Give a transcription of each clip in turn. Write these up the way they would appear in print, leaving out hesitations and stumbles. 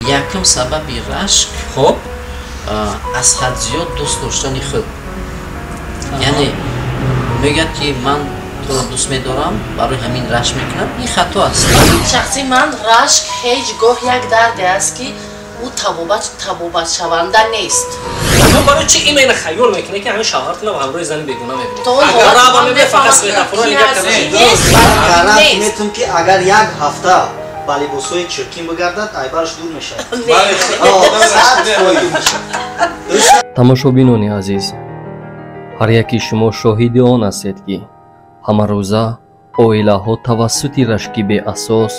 Якум сабаби рашк, хоб, аз ҳад зиёд дӯст доштани худ. Яъне мегӯяд, ки ман туро дӯст медорам, барои ҳамин рашк мекунам. Ин хато аст. Шахси ман, рашк ҳеҷ гоҳ як дарде аст, ки ӯ табобатшаванда нест. Шумо барои чӣ именно хаёл мекунед, ки ҳамин шавҳартона ба ҳамроҳи зани бегуна мебинед? То он Агар ҳолат раба ман мебинед, фақат мефаҳмам, светофорро ки нигоҳ аз карда. ки нест, Гарант нест. метум, ки агар як ҳафта ба либосҳои чиркин бигардад, айбараш дур мешавад. 100% дур мешавад. Тамошобинони азиз, ҳар яки шумо шоҳиди он ҳастед, ки ҳамарӯза оилаҳо тавассути рашки беасос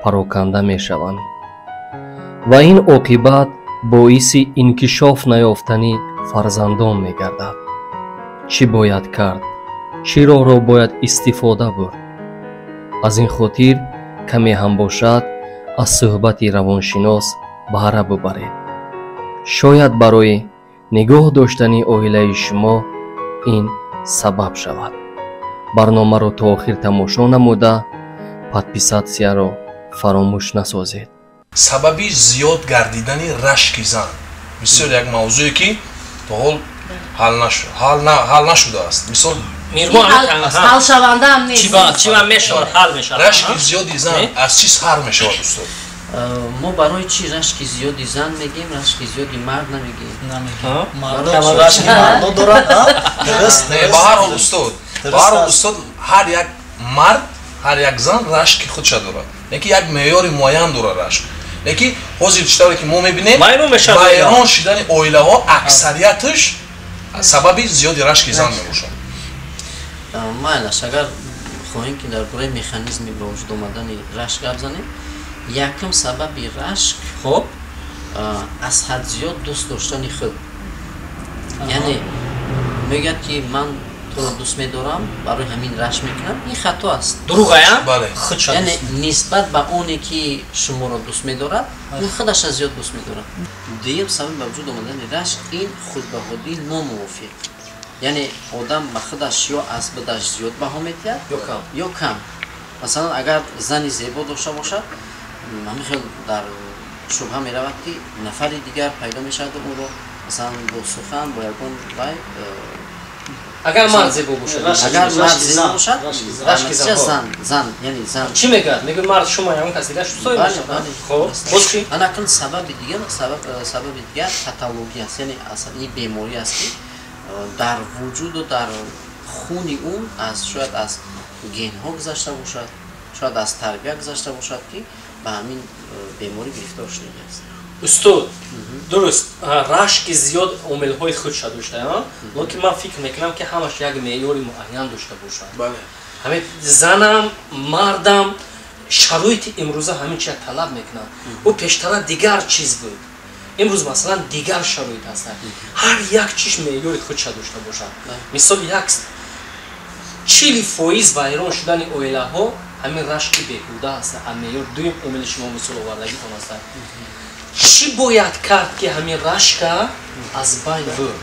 пароканда мешаванд ва ин оқибат боиси инкишоф наёфтани фарзандон мегардад. Чӣ бояд кард? Чӣ роҳро бояд истифода бурд? Аз ин хотир каме ҳам бошад, аз суҳбати равоншинос баҳра бубаред. Шояд барои нигоҳ доштани оилаи шумо ин сабаб шавад. Барномаро то охир тамошо намуда, подписаться-ро фаромӯш насозед. Сабаби зиёд гардидани рашки зан бисёр як мавзӯе, ки то ҳол ҳал нашудааст, мисол. Мирмо. Ҳалшавандаам нест. Чӣ ба мешавад, ҳал мешавад? Рашки зиёди зан аз чӣ сар мешавад, устод? Мо барои чӣ рашки зиёди зан мегӯем, рашки зиёди мард намегӯем? Рашки мардо дорад, дуруст. Не, ба ҳар ҳол, устод, ба ҳар ҳол, устод, ҳар як мард, ҳар як зан рашки худша дорад, лекин як меъёри муайян дорад рашк. Лекин ҳозир чӣ тавре ки мо мебинем, Вайрон мешавад. Вайрон шидани оилаҳо аксарияташ сабаби зиёди рашки зан мебошад. Майлаш, агар хоҳем, ки дар бораи механизми ба вуҷуд омадани рашк гап занем, якум сабаби рашк, хоб, аз ҳад зиёд дӯст доштани худ. Яъне мегӯяд, ки ман туро дӯст медорам, барои ҳамин рашк мекунам. Ин хато аст. Дурӯғая. Бале. Яъне нисбат ба оне, ки шуморо дӯст медорад, ӯ худаша зиёд дӯст медорад. Дуюм сабаби ба вуҷуд омадани рашк ин худбаҳодии номувофиқ. Яъне одам ба худаш ё аз будаш зиёд баҳо медиҳад, ё кам. Ё кам. Масалан, агар зани зебо дошта бошад, ҳамин хел дар шубҳа меравад, ки нафари дигар пайдо мешаваду ӯро, масалан, бо сухан, бо ягон вай. Агар мард зебо бошад? Агар мард зебо бошад, рашки натиҷа зан, яъне зан. Чӣ мегӯяд? Мегӯяд, мард шумо ягон кас дигар шусой мешавад. Хоб, боз чӣ? Анакун сабаби дигар, сабаби дигар патология аст, яъне ин беморӣ аст, ки дар вуҷуду дар хуни ӯ аз, шояд аз генҳо гузашта бошад, шояд аз тарбия гузашта бошад, ки ба ҳамин беморӣ гирифтор шудагиаст. Устод, дуруст, рашки зиёд омилҳои худша дошта, лекин ман фикр мекунам, ки ҳамаш як меъёри муайян дошта бошад. Ҳамин занам, мардам, шароити имрӯза ҳамин чиза талаб мекунад. Ӯ пештара дигар чиз буд, имрӯз, масалан, дигар шароит ҳаста. Ҳар як чиз меъёри худша дошта бошад. Мисол, як 40% вайрон шудани оилаҳо ҳамин рашки беҳуда аст. А меъёр, дуюм омили шумо мисол овардагитон аста. Чӣ бояд кард, ки ҳамин рашка аз байн бурд?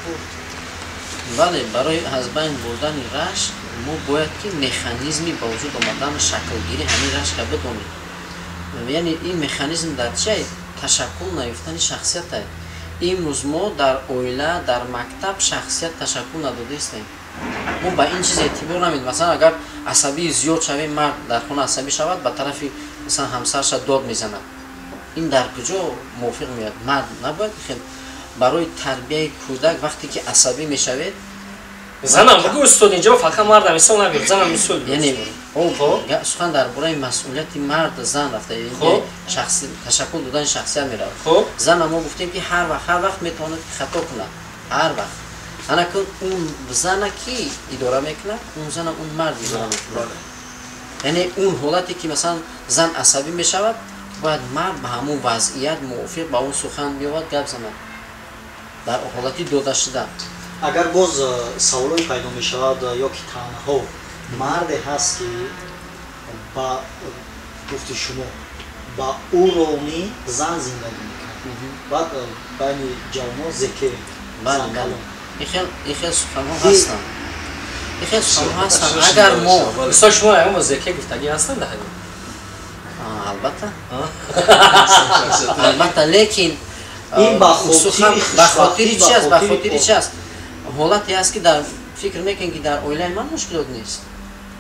Бале, барои аз байн бурдани рашк мо бояд, ки механизми ба вуҷуд омадан, шаклгирии ҳамин рашка бидонем. Яъне ин механизм дар чия? Ташаккул наёфтани шахсията. Имрӯз мо дар оила, дар мактаб шахсият ташаккул надодаистем. Мо ба ин чиз эътибор намедем. Масалан, агар асабии зиёд шавем, мард дар хона асабӣ шавад, ба тарафи, масалан, ҳамсарша дод мезанад. Ин дар куҷо мувофиқ меояд? Мард набояд хел. Барои тарбияи кӯдак, вақте ки асабӣ мешавед. Занам бугӯ, устод, инҷо фақат марда мисол набир, занам мисол. Яъне сухан дар бораи масъулияти мард, зан рафта, ташаккул додани шахсият меравад. Зана мо гуфтем, ки ҳар вақт, ҳар вақт метавонад, ки хато кунад, ҳар вақт. Анакун он зана ки идора мекунад, он зана он мард идора мекунад. Яъне он ҳолате, ки, масалан, зан асабӣ мешавад, бояд мард ба ҳамон вазъият мувофиқ ба он сухан биёвад, гап занад дар ҳолати додашуда. Агар боз саволое пайдо мешавад ё ки танҳо марде ҳаст, ки ба гуфти шумо ба уровни зан зиндагӣ мекунад, баъд байни ҷавонҳо зеке. Ин хел суханҳо ҳастанд, ин хел суханҳо ҳастанд. Агар мо Мисол, шумо ягон зеке гуфтагӣ ҳастанд дар ҳаёт? Албатта. Албатта, лекин ин ба хотири чи аст? Ба хотири чи аст? Ҳолате аст, ки дар фикр мекунем, ки дар оилаи ман мушкилот нест.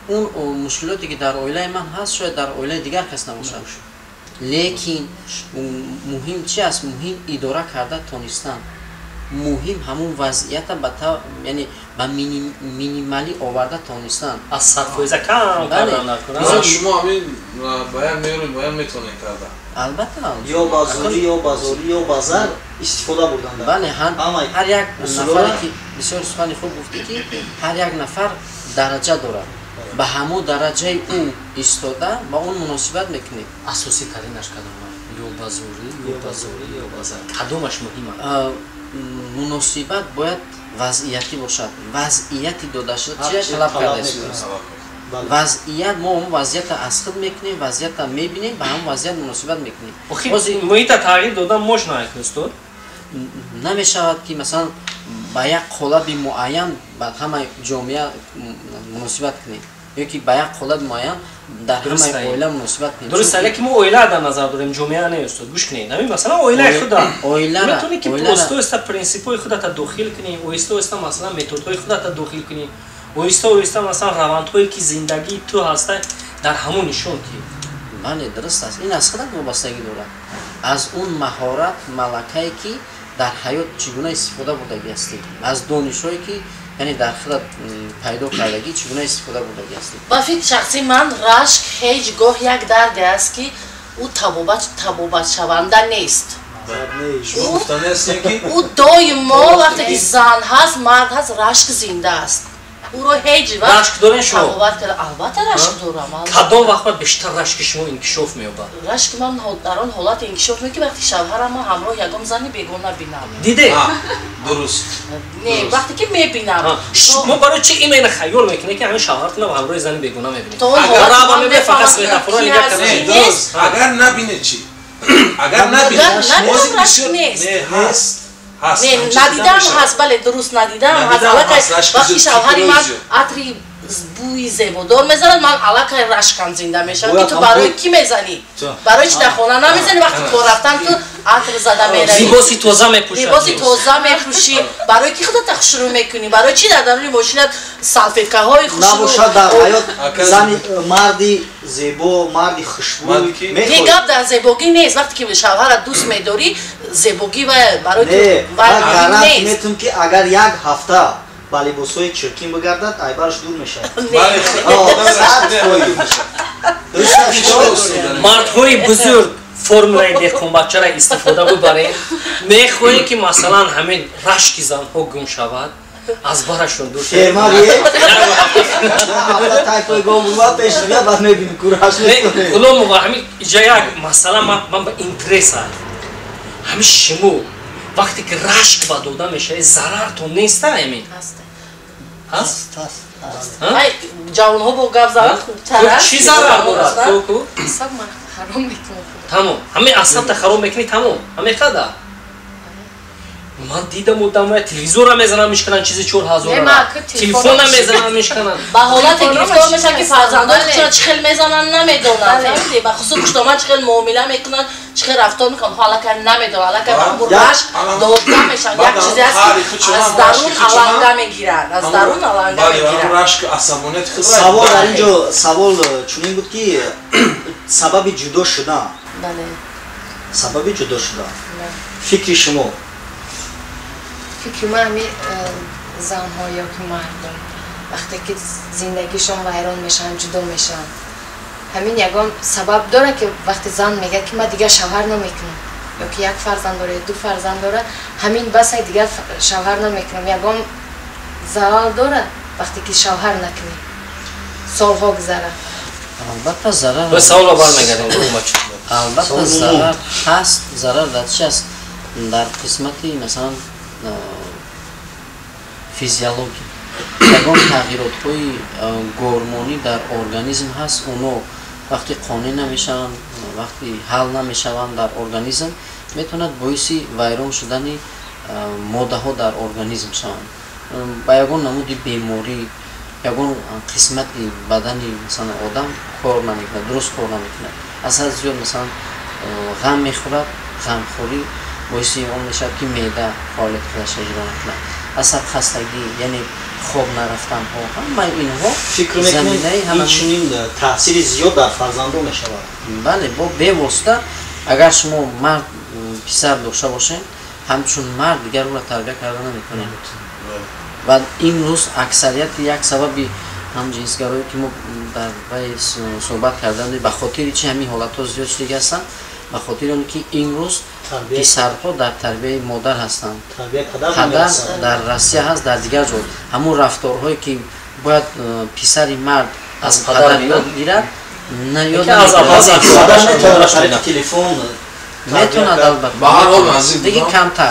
Он мушкилоте, ки дар оилаи ман ҳаст, шояд дар оилаи дигар кас набошад. Лекин муҳим чи аст? Муҳим идора карда тонистан. Муҳим ҳамун вазъията яъне ба минималӣ оварда тонистан. Аз 100% кам кардан накунад. Шумо ҳамин ба як меъёри муайян метавонед карда. Албатта. Ё ба зӯрӣ, ё ба зорӣ, ё ба зар истифода бурдан. Бале, ҳар як нафаре, ки бисёр сухани хуб гуфтӣ, ки ҳар як нафар дараҷа дорад. Ба ҳамон дараҷаи ӯ истода ба он муносибат мекунед. Асоситаринаш кадом? Ё ба зӯрӣ, ё ба зорӣ, ё ба зар. Кадомаш муҳим аст? Муносибат бояд вазъиятӣ бошад. Вазъияти додашуда чия талаб кардааст. Вазъият, мо он вазъията аз худ мекунем, вазъията мебинем, ба ҳамон вазъият муносибат мекунем. Муҳита тағйир додан можно, устод? Намешавад, ки масалан ба як қолаби муайян ба ҳамаи ҷомеа муносибат кунем, ё ки ба як қолаби муайян дар ҳамаи оила муносибат кунем. Дуруст, лекин мо оила дар назар дорем, ҷомеа не, устод. Гӯш кунед, ҳамин масалан оилаи худа метавонӣ, ки оҳиста оҳиста принсипҳои худата дохил кунӣ, оҳиста оҳиста масалан методҳои худата дохил кунӣ, оҳиста оҳиста масалан равандҳое, ки зиндагии ту ҳаста, дар ҳамон нишон диҳӣ. Бале, дуруст аст. Ин аз худат вобастагӣ дорад, аз он маҳорат, малакае, ки дар ҳаёт чӣ гуна истифода бурдагӣ ҳастӣ, аз донишҳое, ки яъне дар худат пайдо кардагӣ, чӣ гуна истифода бурдагӣ ҳастӣ. Ба фикри шахсии ман, рашк ҳеҷ гоҳ як дарде аст, ки ӯ табобатшаванда нест. Ӯ доимо вақте ки зан ҳаст, мард ҳаст, рашк зинда аст. Ӯро ҳеҷ вақт рашк дорен шумо? Табобат карда, албатта, рашк дорам. Кадом вақт бештар рашки шумо инкишоф меёбад? Рашки ман дар он ҳолате инкишоф меёбад, ки вақте шавҳарам ҳамроҳ ягон зани бегона бинам. Диде? Дуруст. Не, вақте ки мебинам. Шумо барои чи именно хаёл мекунед, ки ҳамин шавҳаратонро ҳамроҳи зани бегона мебинед? Агар набинед чӣ? Агар набинед, рашк нест. Не, надидам ҳаст, бале, дуруст, надидам ҳаст. Аллакай вақти шавҳари ман атри бӯи зебодор мезанад, ман аллакай рашкам зинда мешавам, ки ту барои кӣ мезанӣ? Барои чи дар хона намезанӣ? Вақти кор рафтан ту атр зада меравӣ, либоси тоза мепӯшӣ, либоси тоза мепӯшӣ, барои ки худата хушрӯ мекунӣ? Барои чи дар даруни мошинат салфеткаҳои хушрӯ? Набошад, дар ҳаёт зани марди зебо, марди хушбӯй. Не, гап дар зебогӣ нест. Вақте ки шавҳарат дӯст медорӣ, зебогӣ барои ту гарант метавон, ки агар як ҳафта ба либосҳои чиркин бигардад, айбараш дур мешавад. Мардҳои бузург, формулаи деҳқонбачаро истифода бибаред. Мехоҳем, ки масалан ҳамин рашки занҳо гум шавад, аз барашон дур. Ғуломова, ҳамин иҷа як масъала ман ба интерес ай. Ҳамин шумо вақте ки рашк ба дода мешавед, зарартон неста ҳамин? Ҳаст? Ҷавонҳо бо гап зананд хубтар аст. Чӣ зарар дорад? Асаб ман хароб мекунам. Тамом. Ҳамин асабта хароб мекунӣ, тамом. Ҳамин қадар. Ман дидам, одамоя телевизорро мезананд, мешкананд, чизи 4000-ро. Телефонро мезананд, мешкананд. Ба ҳолате гирифтор мешаванд, ки фарзандои худшонро чӣ хел мезананд, намедонанд. Фаҳмидӣ? Ба хусус хуштоман чӣ хел муомила мекунанд, чӣ хел рафтор мекунанд, аллакай намедонанд, аллакай ба ҳамун рашк дода мешаванд. Як чизе аст, ки аз дарун аланга мегирад, аз дарун аланга мегирад. Савол дар ин ҷо, савол чунин буд, ки сабаби ҷудо шудан. Сабаби ҷудо шудан. Фикри шумо? Фикри ман, ҳамин занҳо ё ки мардум вақте ки зиндагишон вайрон мешаванд, ҷудо мешаванд, ҳамин ягон сабаб дорад, ки вақте зан мегӯяд, ки ман дигар шавҳар намекунам, ё ки як фарзанд дора ё ду фарзанд дора, ҳамин басай, дигар шавҳар намекунам, ягон залал дорад, вақте ки шавҳар накунӣ, солҳо гузарад? Албатта, зарар. Саволро бармегардем. Албатта, зарар ҳаст. Зарар дар чи аст? Дар қисмати масалан физиология ягон тағйиротҳои гормонӣ дар организм ҳаст. Оно вақте қонеъ намешаванд, вақте ҳал намешаванд дар организм, метавонад боиси вайрон шудани моддаҳо дар организм шаванд, ба ягон намуди беморӣ, ягон қисмати бадани масалан одам кор намекунад, дуруст кор намекунад. Аз ҳад зиёд, масалан, ғам мехӯрад, ғамхӯрӣ боиси он мешавад, ки меъда фаъолияти худашро иҷро накунад. Асабхастагӣ, яъне хоб нарафтанҳо, ҳамаи инҳо. Фикр мекунед, чунин таъсири зиёд дар фарзандон мешавад? Бале, бо бевосита. Агар шумо мард писар дошта бошед, ҳамчун мард дигар ӯро тарбия карда наметавонед. Ва имрӯз аксарияти як сабаби ҳамҷинсгарое, ки мо дар вай суҳбат кардан, ба хотири чи ҳамин ҳолатҳо зиёд шудагӣ ҳастанд? Ба хотири он ки имрӯз писарҳо дар тарбияи модар ҳастанд, падар дар Россия ҳаст, дар дигар ҷо. Ҳамун рафторҳое, ки бояд писари мард аз падар ёд гирад, наёд метавонад, албатта, диги камтар.